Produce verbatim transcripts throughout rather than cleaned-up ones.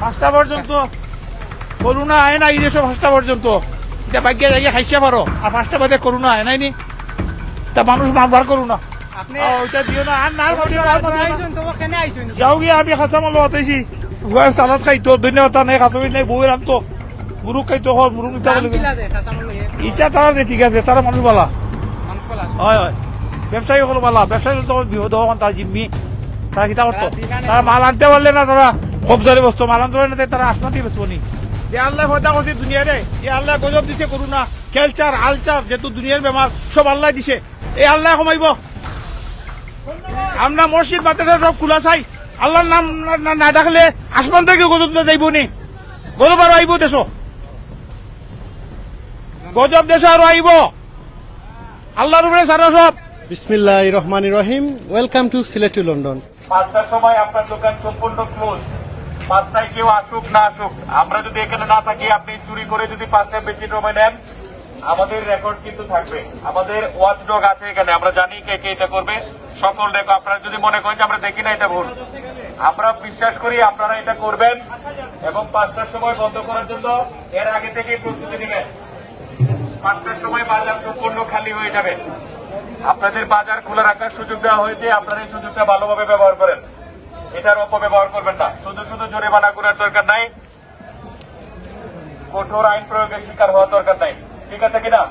পাঁচটা পর্যন্ত করোনা আয় না, এই দেশো পাঁচটা পর্যন্ত। ইটা বাগিয়া যাইয়া খাইছা পারো, আর পাঁচটা বাদে করোনা আয় নাই নি? তা মানুষ মারবার করোনা। আপনি আহ, ওইটা দিও না, আর না, আর দিও না, আর দিও না। আইছুন তো, কেনে আইছুন? যাও গিয়া, আমি কাঁচা মাল বাতাইছি। ওয়াইফ সালাদ খাইতো, ধনিয়া পাতা নাই, কাঁচা মরিচ নাই, বউয়ে রানতো। মুরুগ খাইতো, হর মুরুগ নিতে দাম বলে। কিলা দে কাঁচা মাল লইয়া? ইটা তারা যে ঠিক আছে, তারা মানুষ বালা। মানুষ বালা? হয়, হয়। ব্যবসায়ী অকল বালা, ব্যবসায়ী অকল তখন বিপদ অখন তারা জিম্মি। তারা কিতা করতো? তারা দিনা তারা মাল আনতে পারলে না, তারা খুব জোরে বসতো, মাল আনতে পারলে না, তারা আসমান দিয়ে বেসবো নি। যে আল্লায় পয়দা করছে দুনিয়ারে, যে আল্লায় গজব দিছে করোনা, ক্যান্সার, আলসার, যেহেতু দুনিয়ার বেমার, সব আল্লায় দিছে। এই আল্লায় কমাইবো। আমরা মসজিদ মাদ্রাসা সব খোলা চাই। আল্লাহর নাম না, না, না ডাকলে আসমান থাকি গজব না যাইবো নি? গজব আরো আইবো দেশো। গজব দেশো আরো আইবো। আল্লাহর উপরে সারা সব। বিসমিল্লাহির রহমানির রহিম। Welcome to সিলেটি লন্ডন। পাঁচটার সময় আপনার দোকান সম্পূর্ণ ক্লোজ। পাঁচটায় কেউ আসুক না আসুক, আমরা যদি এখানে না থাকি, আপনি চুরি করে যদি পাঁচটায় বেশি সময় নেন, আমাদের রেকর্ড কিন্তু থাকবে। আমাদের ওয়াচডগ আছে এখানে, আমরা জানি কে কে এটা করবে। সকল রেকর্ড, আপনারা যদি মনে করেন যে আমরা দেখি না, এটা ভুল। আমরা বিশ্বাস করি আপনারা এটা করবেন এবং পাঁচটার সময় বন্ধ করার জন্য এর আগে থেকেই প্রস্তুতি নেবেন। পাঁচটার সময় বাজার সম্পূর্ণ খালি হয়ে যাবে। আপনাদের বাজার খোলা রাখার সুযোগ দেওয়া হয়েছে, আপনারা এই সুযোগটা ভালোভাবে ব্যবহার করেন, এটার অপব্যবহার করবেন না। শুধু শুধু জরিমানা করার দরকার নাই, কঠোর আইন প্রয়োগের শিকার হওয়ার দরকার নাই, ঠিক আছে কিনা?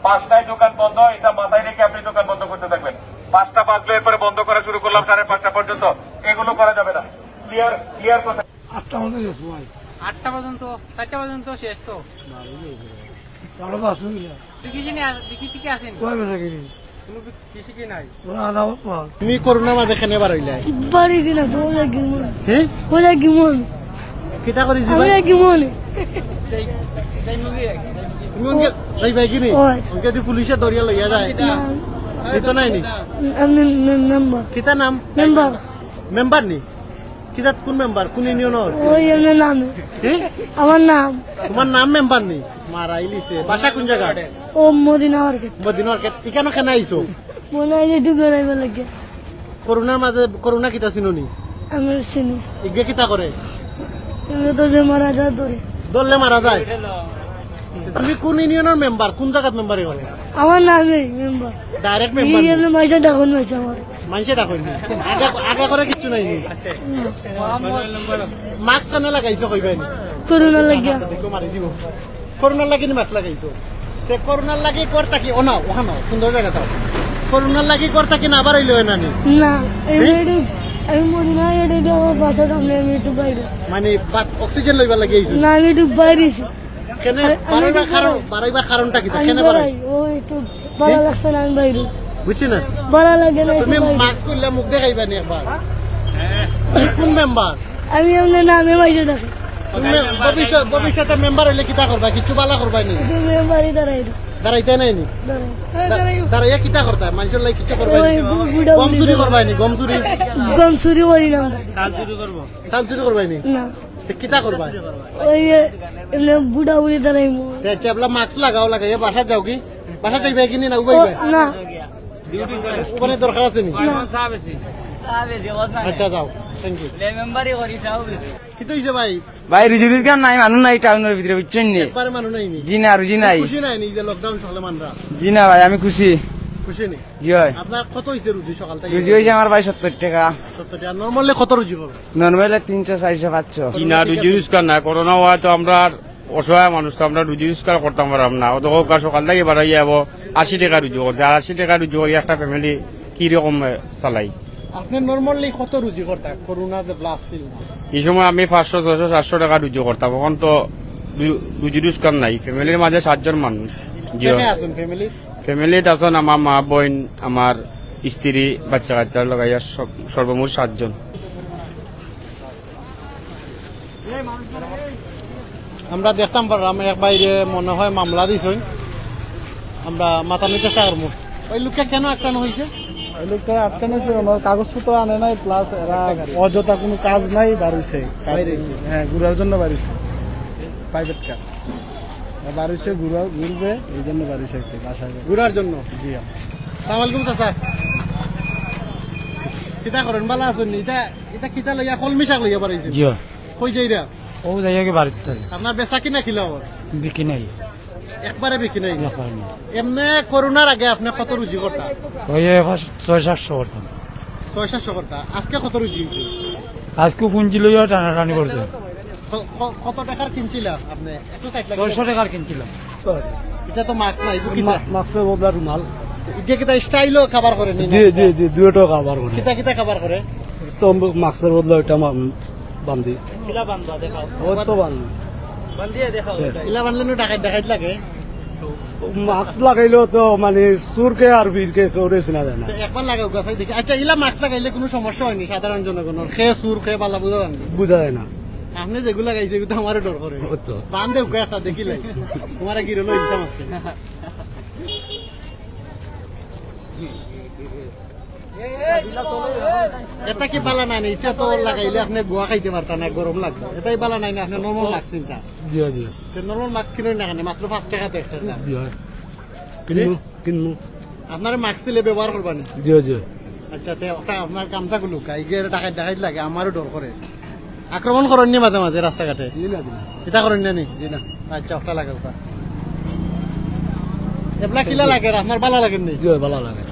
পাঁচটায় দোকান বন্ধ, এটা মাথায় রেখে আপনি দোকান বন্ধ করতে থাকবেন। পাঁচটা বাজলে এরপরে বন্ধ করা শুরু করলাম সাড়ে পাঁচটা পর্যন্ত, এগুলো করা যাবে না। ক্লিয়ার, ক্লিয়ার কথা। আটটা মতো গেছে ভাই। আটটা পর্যন্ত, চারটা পর্যন্ত শেষ তো। বারো বেজে গেছে। সাড়ে পাঁচশো কিলো। দেখি চিনি আস-, দেখি চিকি আসেনি। কয় বেচা কিনি? কোনো বি-, বেশি কি নাই? ওরা আনাবত মাল। তুমি করোনার মাঝে কেনে বার হইলাই? বাড়ি দিন তো, ওই এক গিমন। হ্যাঁ? ওই এক গিমন। কিতা করি আমি দিবাই? এক গিমন। তুমি ওনকে যাইবাই কি নি? ওই। ওনকে দি পুলিশে ধরিয়া লইয়া যায়। না। দিত নাই নি? আমি মে-, মেম্বার। কিতা নাম? মেম্বার। মেম্বার নি? কিতা, কোন মেম্বার? কোন ইউনিয়নর? ওই এমনি নামে। হ্যাঁ? আমার নাম। তোমার নাম মেম্বার নি? মারাইলিছে। বাসা কোন জায়গা? ও মদিনা মার্কেট। মদিনা মার্কেট। ইখানো কেনে আইছো? মনে হয় যে একটু বেড়াইবার লাগে। করোনার মাঝে, করোনা কিতা চিনো নি? আমি চিনি। ইগে কিতা করে? এগুলো তো বেমার আজার ধরে। ধরলে মারা যায়? তুমি কোন ইউনিয়নর মেম্বার? কোন জায়গাত মেম্বারি করে? আমার নামে মেম্বার। ডাইরেক্ট মেম্বার নি? এমনি মাইসে ডাকুন মাইসে আমার। মাইসে ডাকুন নি? আগে, আগে করে কিচ্ছু নাই নি? না। মাস্ক কেনে লাগাইছো কইবাই নি? করোনা লাগিয়া। দেখো মারি দিব। করোনার লাগি নি মাস্ক লাগাইছো? তে করোনার লাগি কর থাকি, ও না, ওখানে সুন্দর জায়গা তাও। করোনার লাগি কর থাকি না, আবার হইলে হয় না নি? না, এই হ্যাঁ? একটু, আমি মরি না, এটা, এটা আমার বাসার সামনে, আমি একটু বাইরে। মানে, বাত-, অক্সিজেন লইবার লাগি আইছো? না, আমি একটু বাইরে আছি। কেনে? আমি, আমি বারইবার একটু কারণ, বাইরে। বারইবার কারণটা কিতা? আমি কেনে বারই? বারই, ও একটু ভালো হ্যাঁ? লাগছে না, আমি বাইরে। বুঝছি না? ভালো লাগে না, তুমি একটু বাইরে। মাস্ক খুললে মুখ দেখাইবা নি একবার? তুমি কোন মেম্বার? আমি আপনার নামে মাইসে ডাকি। তুমি মে-, ভবিষ্যৎ, ভবিষ্যতে মেম্বার হইলে কিতা করবা? কিচ্ছু বালা করবা নি? একটু মেম্বারই দাঁড়াই। দাঁড়াইতে নাই নি? দাঁড়াই। দা-, দাঁড়াইয়া কিতা করতা? মানুষের লাগি কিচ্ছু করবা নি? ওই বু-, বুড়া গম বুড়ি চুরি দাঁড়াই। করবা নি? গম চুরি? গম চুরি করি না। চাল চুরি করবা নি? না। তে কিতা করবা? ওই যে এমনি বুড়া বুড়ি দাঁড়াইমু। তে আচ্ছা, এবলা মাস্ক লাগাও, লাগাইয়া বাসা যাও কি? বাসা যাইবা কি নি না ও, উবাইবা? না। ওখানে দরকার আছে নি? না। আচ্ছা, যাও। Thank you। কিতা হইছে ভাই? ভাই, রুজি রোজগার নাই, মানুষ নাই টাউনের ভিতরে, বুঝছইন নি? একবারে মানুষ নাই নি? জি না, রুজি নাই। খুশি নাই নি যে lockdown চলে মানরা? জি না ভাই, আমি খুশি। খুশি নি? জি হয়। আপনার কত হইছে রুজি সকাল থেকে? রুজি হইছে আমার ভাই সত্তর টাকা। সত্তর টাকা। Normally কত রুজি করো? Normally তিনশো, চারশো, পাঁচশো। জি না, রুজি রোজগার নাই। করোনা হওয়ায় তো আমরা অসহায় মানুষ, তো আমরা রুজি রোজগার করতাম পারলাম না। অত হোক, আর সকাল থেকে বাড়াই যাবো, আশি টাকা রুজি করছে। আর আশি টাকা রুজি করি একটা family কি রকম, এ, চালাই? আপনি normally কত রুজি করতা করোনা যে blast ছিল? এই সময় আমি পাঁচশো, ছয়শো, সাতশো টাকা রুজি করতাম। এখন তো রু-, রুজি রোজগার নাই। Family-র মাঝে সাতজন মানুষ। জি। কে কে আছেন family-ত? Family-ত আছেন আমার মা, বোন, আমার স্ত্রী, বাচ্চা কাচ্চা লাগাইয়া সব, সর্বমোট সাতজন। আমরা দেখতাম পারলাম এক ভাইরে মনে হয় মামলা দিছইন, আমরা মাতানির চেষ্টা করমু। ওই লোকটা কেন আটকানো হইছে? ওই লোকটা আটকানো হইছে, ওনার কাগজপত্র আনে নাই, plus এরা অযথা কোনো কাজ নাই, বার হইছে। বাইরে হইছে। হ্যাঁ, ঘুরার জন্য বার হইছে, private car। বার হইছে, ঘুরা-, ঘুরবে, এই জন্য বার হইছে আর কি, বাসায়। ঘুরার জন্য? জি। সালাম আলাইকুম চাচা, কিতা করেন, ভালা আছেন? এটা, এটা কিতা লইয়া, কলমি শাক লইয়া বার হইছে? জি। কই যাইরা? ও যাইয়া কি বাড়িত তাই? আপনার বেচা কিনা কিলা অর? বিকি নাই। একবারে বিকি নাই। একবারে নাই। এমনে করোনার আগে আপনে কত রুজি করতা? ওই ছয় সাতশো করতাম। ছয় সাতশো করতা। আজকে কত রুজি অইছে? আজকে পুঞ্জি লইয়া টানাটানি করছে। ক- ক- কত টেকার কিনছিলা আপনে? একটু সাইড লাগে। ছয়শো টেকার কিনছিলাম। ইটা তো মাস্ক না, ইগু কিতা? মাস্কর বদলা রুমাল। ইগে কিতা স্টাইলও কভার করে নি না? জি জি জি, দুইটা কভার করে। কিতা কিতা কভার করে? তো মাস্কর বদলা ওইটা মা- বান্ধি। কিলা বান্ধা দেখাও। ও তো বান্ধি। ইলা বান্ধলে নু ডাকাইত ডাকাইত লাগে। মাস্ক লাগাইলেও তো মানে চুরকে আর বীরকে কেউ চিনা যায় না। তো একবার লাগাও গাছাই দেখি। আচ্ছা, ইলা মাস্ক লাগাইলে কোনো সমস্যা অয়নি সাধারণ জনগণর? কে চুর, কে বালা বুঝা যায়নি। বুঝা যায় না। আপনে যেগুলা লাগাইছে, এগুলো আমারে ডর করে। ও তো। বান্ধে উগা একটা দেখিলাই। তোমারে গিরো লই দিতাম আজকে। এটা কি বালা নাই না? ইটা তো লাগাইলে আপনে গুয়া খাইতে পারতা না, গরম লাগবো। এটাই বালা নাই না, আপনে নরমাল মাস্ক কিনতা। জি জি। নরমাল মাস্ক কিনইন না কেনে? মাত্র পাঁচ টেকা তো একটা দাম। জি। কিনবো কিনবো। আপনারে মাস্ক দিলে ব্যবহার করবা নি? জি জি। আচ্ছা, তে ওটা আপনার গামছা গুলো গাই গিয়ে ডাকাইত ডাকাইত লাগে, আমারও ডর করে। আক্রমণ করইন নি মাঝে মাঝে রাস্তাঘাটে? জি না জি না। এটা করইন না নি? জি না। আচ্ছা, ওটা লাগাও ওটা। এবলা কিলা লাগে, আপনার বালা লাগের নি? জি ভাই, ভালা লাগে।